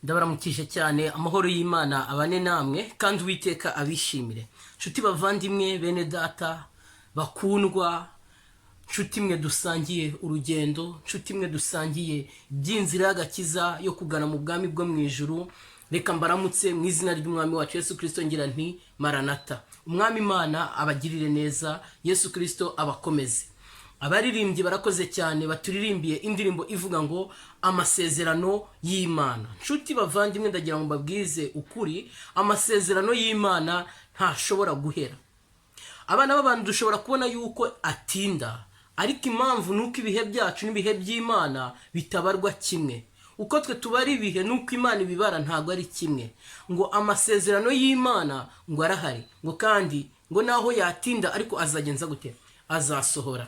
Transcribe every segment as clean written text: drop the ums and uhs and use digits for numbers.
Ndabaramukije cyane. Amahoro y'Imana abane namwe kandi Uwiteka abishimire. Nshuti bavandimwe, bene data bakundwa, nshuti mwe dusangiye urugendo, nshuti mwe dusangiye iby'inzira y'agakiza yo kugana mu bwami bwo mu ijuru, reka mbaramutse mu izina ry'Umwami wacu Yesu Kirisito, ngira nti: "Maranata." Umwami Imana abagirire neza, Yesu Kirisito abakomeze. Abaririmbyi barakoze cyane, baturirimbiye indirimbo ivuga ngo "Amasezerano y'Imana". Nshuti bavandimwe, ndagira ngo mbabwize ukuri: amasezerano y'Imana ntashobora guhera. Abana b'abantu dushobora kubona yuko atinda, ariko impamvu ni uko ibihe byacu n'ibihe by'Imana bitabarwa kimwe. Uko twe tubara ibihe n'uko Imana ibibara ntabwo ari kimwe. Ngo amasezerano y'Imana ngo arahari, ngo kandi ngo naho yatinda ariko azagenza gute? Azasohora.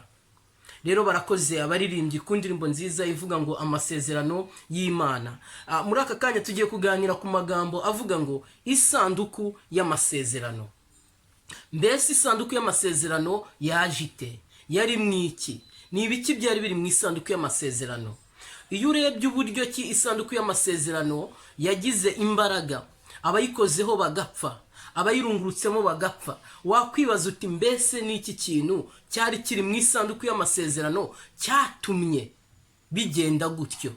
Rero barakoze abaririmbyi ku ndirimbo nziza ivuga ngo "Amasezerano y'Imana". Muri aka kanya tugiye kuganira ku magambo avuga ngo "Isanduku y'amasezerano". Mbese isanduku y'amasezerano yaje ite? Yari mu iki? Ni ibiki byari biri mu isanduku y'amasezerano? Iyo urebye uburyo ki isanduku y'amasezerano yagize imbaraga, abayikozeho bagapfa, abayirungurutsemo bagapfa, wakwibaza uti: "Mbese ni iki kintu cyari kiri mu isanduku y'amasezerano cyatumye bigenda gutyo?"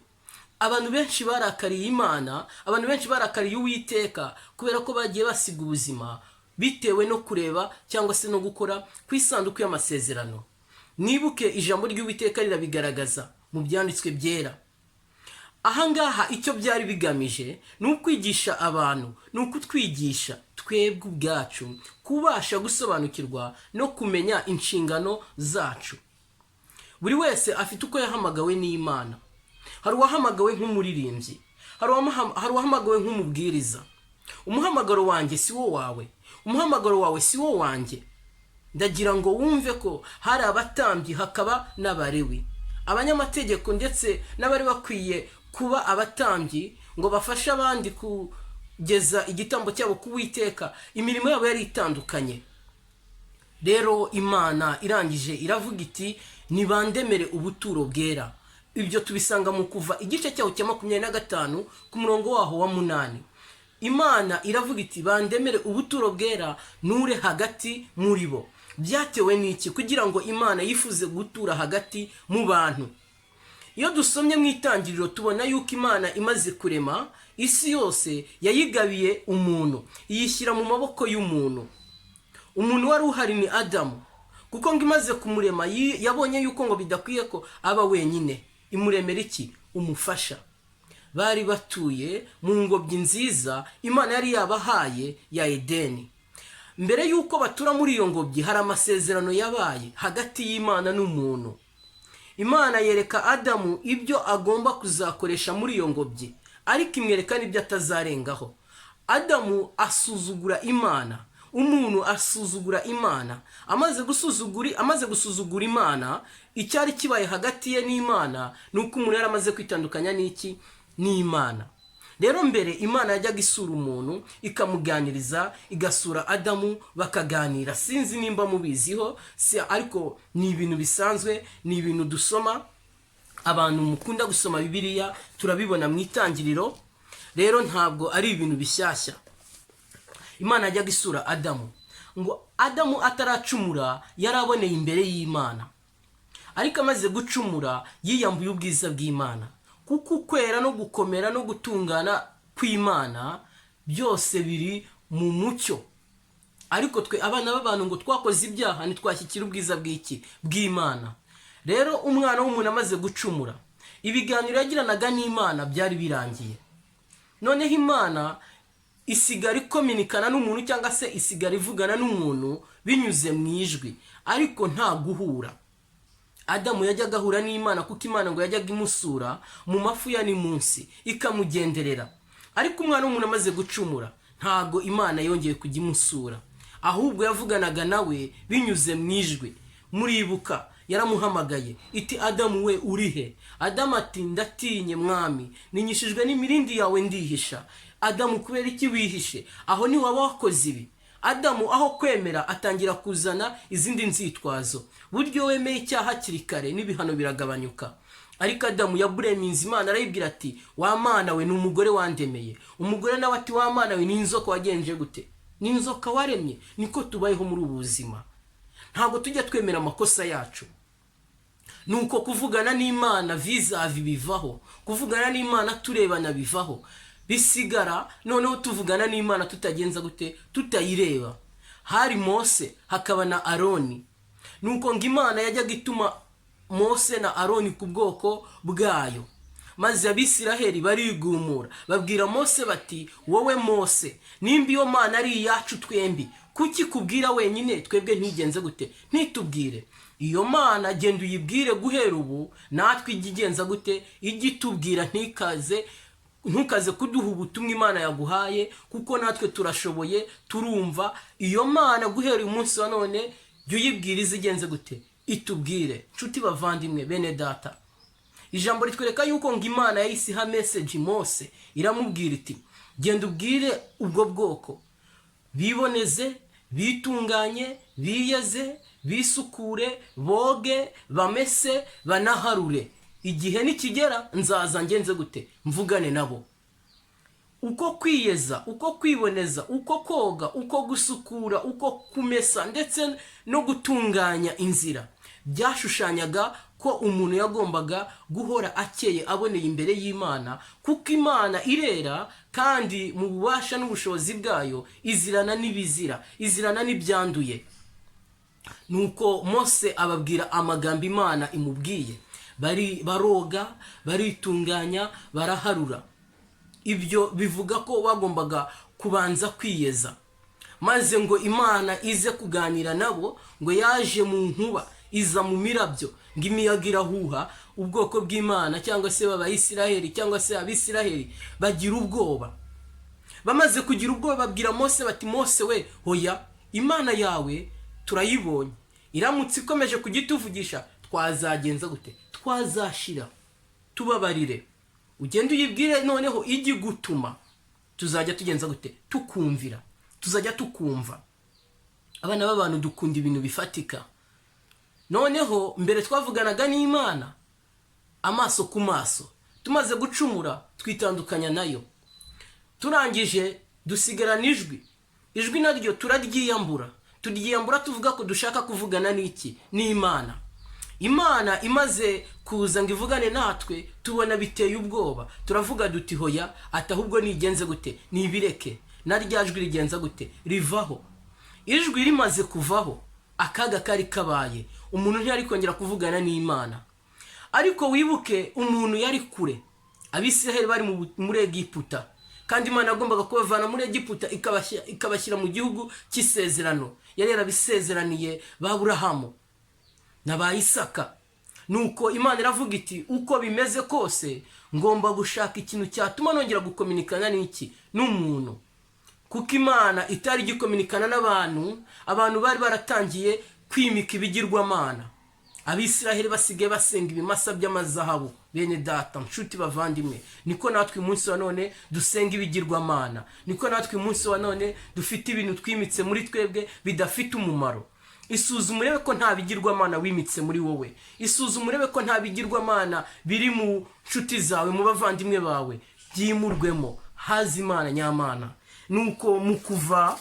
Abantu benshi barakariye Imana, abantu benshi barakariye Uwiteka kubera ko bagiye basiga ubuzima bitewe no kureba cyangwa se no gukora ku isanduku y'amasezerano. Mwibuke, ijambo ry'Uwiteka rirabigaragaza mu byanditswe byera. Ahangaha icyo byari bigamije ni ukwigisha abantu, ni ukutwigisha twebwe ubwacu kubasha gusobanukirwa no kumenya inshingano zacu. Buri wese afite uko yahamagawe n'Imana. Hari uwahamagawe nk'umuririmbyi, hari uwahamagawe nk'umubwiriza. Umuhamagaro wanjye si wo wawe, umuhamagaro wawe si wo wanjye. Ndagira ngo wumve ko hari abatambyi, hakaba n'Abarewi, abanyamategeko, ndetse n'abari bakwiye kuba abatambyi ngo bafashe abandi kugeza igitambo cyabo ku Uwiteka. Imirimo yabo yari itandukanye. Rero Imana irangije iravuga iti: "Nibandemere ubuturo bwera." Ibyo tubisanga mu Kuva, igice cyaho cya 25, ku murongo waho wa 8. Imana iravuga iti: "Bandemere ubuturo bwera, nture hagati muri bo." Byatewe n'iki kugira ngo Imana yifuze gutura hagati mu bantu? Iyo dusomye mu Itangiriro, tubona yuko Imana imaze kurema isi yose, yayigabiye umuntu, iyishyira mu maboko y'umuntu. Umuntu wari uhari ni Adamu, kuko ngo imaze kumurema yabonye yuko ngo bidakwiye ko aba wenyine, imuremera iki? Umufasha. Bari batuye mu ngobyi nziza Imana yari yabahaye ya Edeni. Mbere y'uko batura muri iyo ngobyi, hari amasezerano yabaye hagati y'Imana n'umuntu. Imana yereka Adamu ibyo agomba kuzakoresha muri iyo ngobyi, ariko imwereka n'ibyo atazarengaho. Adamu asuzugura Imana, umuntu asuzugura Imana. Amaze gusuzugura Imana, icyari kibaye hagati ye n'Imana ni uko umuntu yari amaze kwitandukanya n'iki? N'Imana. Rero mbere Imana yajyaga isura umuntu, ikamuganiriza, igasura Adamu bakaganira. Sinzi nimba mubiziho si, ariko ni ibintu bisanzwe, ni ibintu dusoma. Abantu mukunda gusoma Bibiliya, turabibona mu Itangiriro. Rero ntabwo ari ibintu bishyashya. Imana yajyaga isura Adamu. Ngo Adamu ataracumura yaraboneye imbere y'Imana, ariko amaze gucumura yiyambuye ubwiza bw'Imana, kuko ukwera no gukomera no gutungana kw'Imana byose biri mu mucyo, ariko twe abana b'abantu ngo twakoze ibyaha, ntitwashyikira ubwiza bw'iki? Bw'Imana. Rero umwana w'umuntu amaze gucumura, ibiganiro yagiranaga n'Imana byari birangiye. Noneho Imana isigara ikominikana n'umuntu, cyangwa se isigara ivugana n'umuntu binyuze mu ijwi, ariko nta guhura. Adamu yajyaga ahura n'Imana, kuko Imana ngo yajyaga imusura mu mafu ya munsi, ikamugenderera. Ariko umwana w'umuntu amaze gucumura, ntabwo Imana yongeye kujya imusura, ahubwo yavuganaga nawe binyuze mu ijwi. Muribuka yaramuhamagaye iti: "Adamu we, uri he?" Adamu ati: "Ndatinye, Mwami, ninyishijwe n'imirindi yawe, ndihisha." Adamu, kubera iki wihishe? Aho ntiwaba wakoze ibi? Adamu aho kwemera atangira kuzana izindi nzitwazo. Buryo wemeye icyaha hakiri kare, n'ibihano biragabanyuka. Ariko Adamu yablaminze Imana, arayibwira ati: "Wa Mana we, ni umugore wandemeye." Umugore nawe ati: "Wa Mana we, ni inzoka wagenje gute? Ni inzoka waremye." Niko tubayeho muri ubu buzima, ntabwo tujya twemera amakosa yacu. Nuko kuvugana n'Imana vis-à-vis bivaho, kuvugana n'Imana turebana bivaho, bisigara noneho tuvugana n'Imana tutagenza gute? Tutayireba. Hari Mose, hakaba na Aroni. Nuko ngo Imana yajyaga ituma Mose na Aroni ku bwoko bwayo, maze Abisiraheli barigumura, babwira Mose bati: "Wowe Mose, nimba iyo Mana ari iyacu twembi, kuki kubwira wenyine, twebwe ntigenze gute? Ntitubwire? Iyo Mana genda uyibwire guhera ubu, natwe ijya igenza gute? Ijya itubwira. Ntukaze kuduha ubutumwa Imana yaguhaye, kuko natwe turashoboye, turumva. Iyo Mana guhera uyu munsi wa none jya uyibwira ize igenze gute? Itubwire." Nshuti, bavandimwe, bene data, ijambo ritwereka yuko ngo Imana yahise iha message Mose, iramubwira iti: "Genda ubwire ubwo bwoko biboneze, bitunganye, biyeze, bisukure, boge, bamese, banaharure. Igihe nikigera nzaza ngenze gute? Mvugane nabo." Uko kwiyeza, uko kwiboneza, uko koga, uko gusukura, uko kumesa ndetse no gutunganya inzira byashushanyaga ko umuntu yagombaga guhora akeye, aboneye imbere y'Imana, kuko Imana irera, kandi mu bubasha n'ubushobozi bwayo izirana n'ibizira, izirana n'ibyanduye. Nuko Mose ababwira amagambo Imana imubwiye, bari baroga, baritunganya, baraharura. Ibyo bivuga ko bagombaga kubanza kwiyeza, maze ngo Imana ize kuganira nabo. Ngo yaje mu nkuba, iza mu mirabyo, ngo imiyaga irahuha, ubwoko bw'Imana cyangwa se b'Abayisiraheli cyangwa se Abisiraheli bagira ubwoba. Bamaze kugira ubwoba babwira Mose bati: "Mose we, hoya, Imana yawe turayibonye, iramutse ikomeje kugituvugisha twazagenza gute? Twazashira. Tubabarire, ugende uyibwire, noneho ijye igutuma tuzajya tugenza gute? Tukumvira, tuzajya tukumva." Abana b'abantu dukunda ibintu bifatika. Noneho mbere twavuganaga n'Imana amaso ku maso, tumaze gucumura twitandukanya nayo, turangije dusigarana ijwi. Ijwi naryo turaryiyambura, turyiyambura tuvuga ko dushaka kuvugana n'iki? N'Imana. Imana imaze kuza ngo ivugane natwe, tubona biteye ubwoba, turavuga duti: "Hoya," ati ahubwo nigenze gute? Nibireke. Na rya jwi rigenza gute? Rivaho. Ijwi rimaze kuvaho, akaga kari kabaye, umuntu ntiyari kongera kuvugana n'Imana. Ariko wibuke, umuntu yari kure, Abisiraheli bari muri Egiputa, kandi Imana yagombaga kubavana muri Egiputa ikabashyira mu gihugu cy'isezerano yari yarabisezeraniye ba Burahamu na ba Isaka. Nuko Imana iravuga iti: "Uko bimeze kose ngomba gushaka ikintu cyatuma nongera gukominikana n'iki? N'umuntu." Kuko Imana itari igikominikana n'abantu, abantu bari baratangiye kwimika ibigirwamana, Abisiraheli basigaye basenga ibimasa by'amazahabu. Bene data, nshuti, bavandimwe, niko natwe umunsi wa none dusenga ibigirwamana, niko natwe umunsi wa none dufite ibintu twimitse muri twebwe bidafite umumaro. Isuzume urebe ko nta bigirwamana wimitse muri wowe. Isuzume urebe ko nta bigirwamana biri mu nshuti zawe, mu bavandimwe bawe. Byimurwemo, haza Imana nyamana. Nuko mu Kuva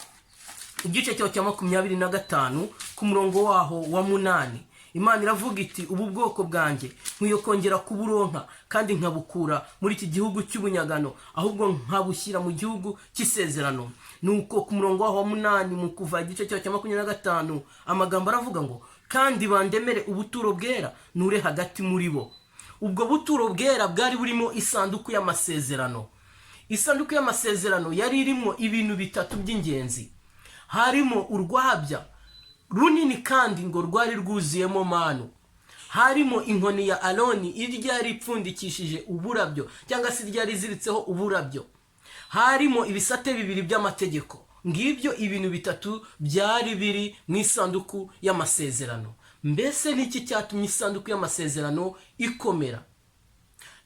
igice cyaho cya 25, ku murongo waho wa 8, Imana iravuga iti: "Ubu bwoko bwanjye nkwiye kongera kuburonka kandi nkabukura muri iki gihugu cy'ubunyagano, ahubwo nkabushyira mu gihugu cy'isezerano." Nuko ku murongo waho wa 8, mu Kuva igice cyaho cya 25, amagambo aravuga ngo: "Kandi bandemere ubuturo bwera, nture hagati muri bo." Ubwo buturo bwera bwari burimo isanduku y'amasezerano. Isanduku y'amasezerano yari irimo ibintu bitatu by'ingenzi. Harimo urwabya runini, kandi ngo rwari rwuzuyemo manu. Harimo inkoni ya Aroni iryari ipfundikishije uburabyo cyangwa se iryari iziritseho uburabyo. Harimo ibisate bibiri by'amategeko. Ngibyo ibintu bitatu byari biri mu isanduku y'amasezerano. Mbese niki cyatumye isanduku y'amasezerano ikomera?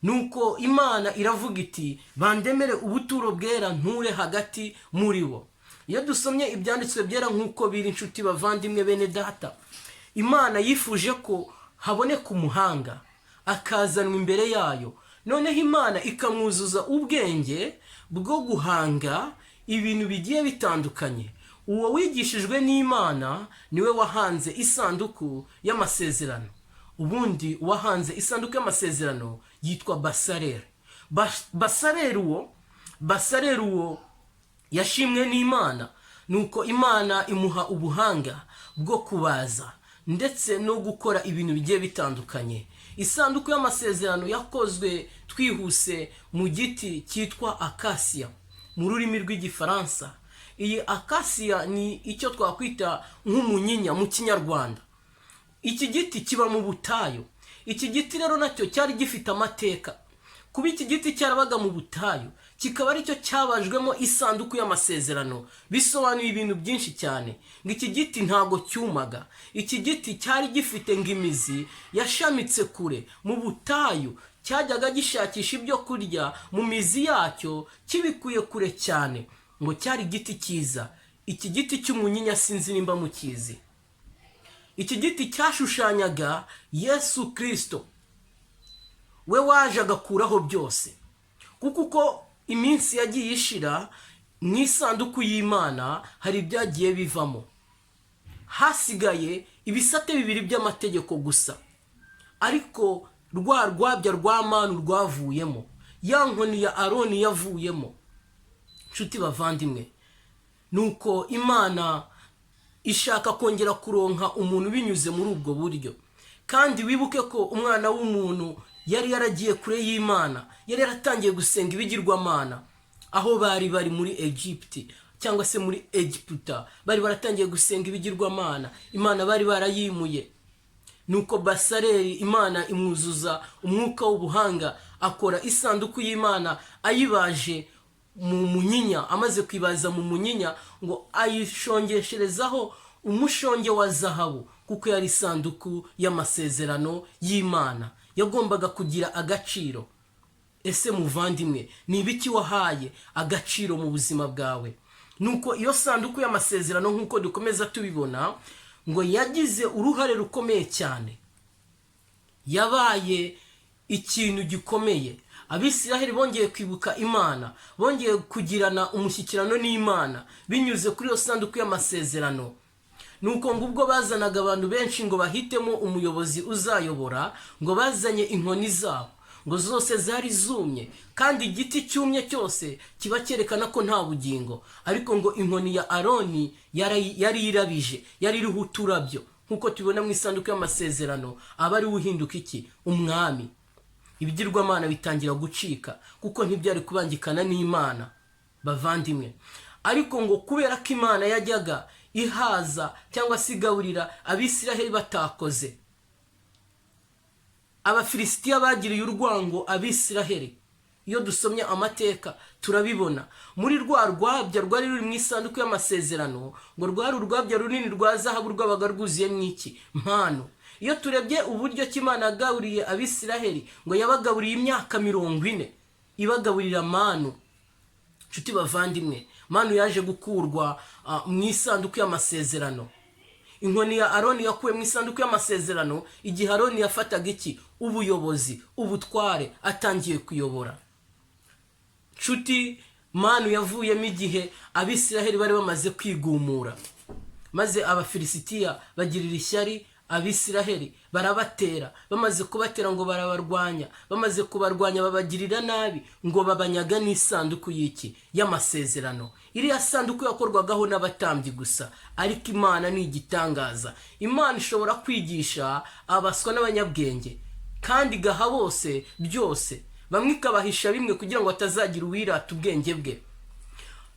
Nuko Imana iravuga iti: "Bandemere ubuturo bwera, nture hagati muri bo." Iyo dusomye ibyanditswe byera nk'uko biri, inshuti, bavandimwe, bene data, Imana yifuje ko haboneka umuhanga. Akazanwa imbere yayo, noneho Imana ikamwuzuza ubwenge bwo guhanga ibintu bigiye bitandukanye. Uwo wigishijwe n'Imana niwe wahanze isanduku y'amasezerano. Ubundi uwahanze isanduku y'amasezerano yitwa Basareri. Basareri uwo, Basareri uwo yashimwe n'Imana, nuko Imana imuha ubuhanga bwo kubaza ndetse no gukora ibintu bigiye bitandukanye. Isanduku y'amasezerano yakozwe, twihuse, mu giti cyitwa akasiya mu rurimi rw'Igifaransa. Iyi akasiya ni icyo twakwita nk'umunyinya mu Kinyarwanda. Iki giti kiba mu butayu. Iki giti rero nacyo cyari gifite amateka. Kuba iki giti cyarabaga mu butayu, kikaba aricyo cyabajwemo isanduku y'amasezerano, bisobanuye ibintu byinshi cyane. Ngo iki giti ntabwo cyumaga. Iki giti cyari gifite ngo imizi yashamitse kure mu butayu, cyajyaga gishakisha ibyo kurya mu mizi yacyo kibikuye kure cyane. Ngo cyari igiti cyiza. Iki giti cy'umunyinya, sinzi nimba mukizi. Iki giti cyashushanyaga Yesu Kirisito, we waje agakuraho byose, kuko uko iminsi yagiye ishira, mu isanduku y'Imana hari ibyagiye bivamo, hasigaye ibisate bibiri by'amategeko gusa. Ariko rwa rwabya rwa manu rwavuyemo, ya nkoni ya Aroni yavuyemo. Nshuti bavandimwe, nuko Imana ishaka kongera kuronka umuntu binyuze muri ubwo buryo. Kandi wibuke ko umwana w'umuntu yari yaragiye kure y'Imana, yari yaratangiye gusenga ibigirwamana aho bari bari muri Egiputi cyangwa se muri Egiputa. Bari baratangiye gusenga ibigirwamana, Imana bari barayimuye. Nuko Basareri, Imana imwuzuza umwuka w'ubuhanga, akora isanduku y'Imana ayibaje mu munyinya. Amaze kwibaza mu munyinya, ngo ayishongesherezaho umushonge wa zahabu, kuko yari isanduku y'amasezerano y'Imana, yagombaga kugira agaciro. Ese muvandimwe, ni ibiki wahaye agaciro mu buzima bwawe? Nuko iyo sanduku y'amasezerano, nk'uko dukomeza tubibona, ngo yagize uruhare rukomeye cyane, yabaye ikintu gikomeye. Abisiraheli bongeye kwibuka Imana, bongeye kugirana umushyikirano n'Imana binyuze kuri iyo sanduku y'amasezerano. Nuko ngo ubwo bazanaga abantu benshi ngo bahitemo umuyobozi uzayobora, ngo bazanye inkoni zabo, ngo zose zari zumye, kandi igiti cyumye cyose kiba cyerekana ko nta bugingo. Ariko ngo inkoni ya Aroni yari irabije, yari iriho uturabyo, nk'uko tubibona mu isanduku y'amasezerano, aba ari we uhinduka iki? Umwami. Ibigirwamana bitangira gucika, kuko ntibyari kubangikana n'Imana, bavandimwe. Ariko ngo kubera ko Imana yajyaga ihaza cyangwa se igaburira Abisiraheli batakoze, Abafilisitiya bagiriye urwango Abisiraheli. Iyo dusomye amateka turabibona. Muri rwa rwabya rwari ruri mu isanduku y'amasezerano, ngo rwari urwabya runini rwa zahabu rwabaga rwuzuyemo iki? Mpano. Iyo turebye uburyo ki Imana yagaburiye Abisiraheli, ngo yabagaburiye imyaka 40, ibagaburira manu. Nshuti bavandimwe, manu yaje gukurwa mu isanduku y'amasezerano. Inkoni ya Aroni yakuwe mu isanduku y'amasezerano igihe Aroni yafataga iki? Ubuyobozi, ubutware, atangiye kuyobora. Nshuti, manu yavuyemo igihe Abisiraheli bari bamaze kwigumura, maze Abafilisitiya bagirira ishyari Abisiraheli, barabatera. Bamaze kubatera, ngo barabarwanya. Bamaze kubarwanya, babagirira nabi, ngo babanyaga n'isanduku y'iki? Y'amasezerano. Iriya sanduku yakorwagaho n'abatambyi gusa. Ariko Imana ni igitangaza. Imana ishobora kwigisha abaswa n'abanyabwenge, kandi igaha bose byose, bamwe ikabahisha bimwe kugira ngo hatazagira uwirata ubwenge bwe.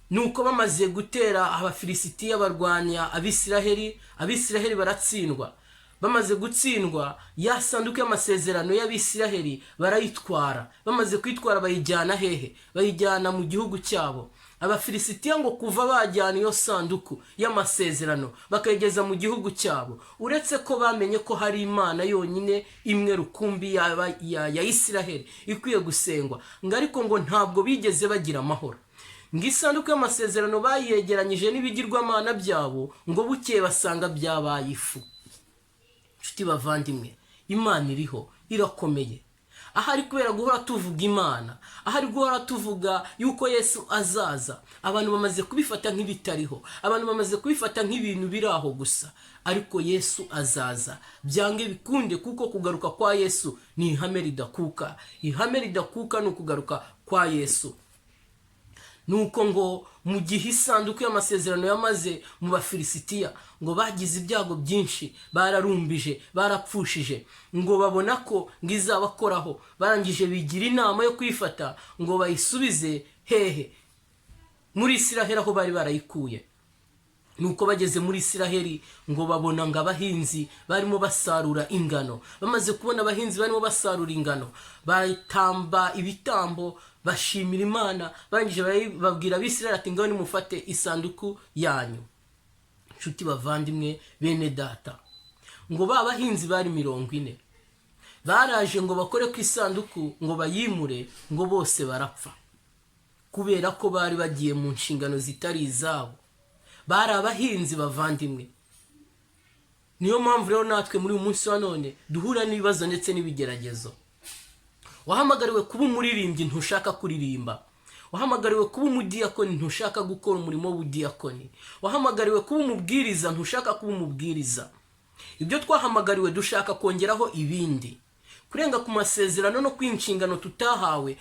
Nuko bamaze gutera Abafilisitiya, barwanya Abisiraheli, Abisiraheli baratsindwa. Bamaze gutsindwa, ya sanduku y'amasezerano y'Abisiraheli barayitwara. Bamaze kuyitwara, bayijyana hehe? Bayijyana mu gihugu cyabo. Abafilisitiya ngo kuva bajyana iyo sanduku y'amasezerano bakayigeza mu gihugu cyabo, uretse ko bamenye ko hari Imana yonyine imwe rukumbi ya Isiraheli ikwiye gusengwa, ngo ariko ngo ntabwo bigeze bagira amahoro. Ngo isanduku y'amasezerano bayegeranyije n'ibigirwamana byabo, ngo bukeye basanga byabaye ifu. Inshuti bavandimwe, Imana iriho. Irakomeye. Ahari kubera guhora tuvuga Imana, ahari guhora tuvuga yuko Yesu azaza, abantu bamaze kubifata nk'ibitariho, abantu bamaze kubifata nk'ibintu biri aho gusa. Ariko Yesu azaza byange bikunde, kuko kugaruka kwa Yesu ni ihame ridakuka. Ihame ridakuka ni ukugaruka kwa Yesu. Nuko ngo mu gihe isanduku y'amasezerano yamaze mu Bafilisitiya, ngo bagize ibyago byinshi, bararumbije, barapfushije. Ngo babona ko ngo izabakoraho. Barangije bigira inama yo kuyifata ngo bayisubize hehe? Muri Isiraheli, aho bari barayikuye. Nuko bageze muri Isiraheli, ngo babona ngo abahinzi barimo basarura ingano. Bamaze kubona abahinzi barimo basarura ingano, batamba ibitambo, bashimira Imana. Barangije babwira Abisiraheli ati: "Ngaho nimufate isanduku yanyu." Inshuti, bavandimwe, bene data, ngo ba bahinzi bari 40 baraje ngo bakore ku isanduku, ngo bayimure, ngo bose barapfa, kubera ko bari bagiye mu nshingano zitari izabo. Bari abahinzi, bavandimwe. Niyo mpamvu rero natwe muri uyu munsi wa none duhura n'ibibazo ndetse n'ibigeragezo. Wahamagariwe kuba umuririmbyi, ntushaka kuririmba. Wahamagariwe kuba umudiyakoni, ntushaka gukora umurimo w'ubudiyakoni. Wahamagariwe kuba umubwiriza, ntushaka kuba umubwiriza. Ibyo twahamagariwe dushaka kongeraho ibindi, kurenga ku masezerano no ku inshingano tutahawe.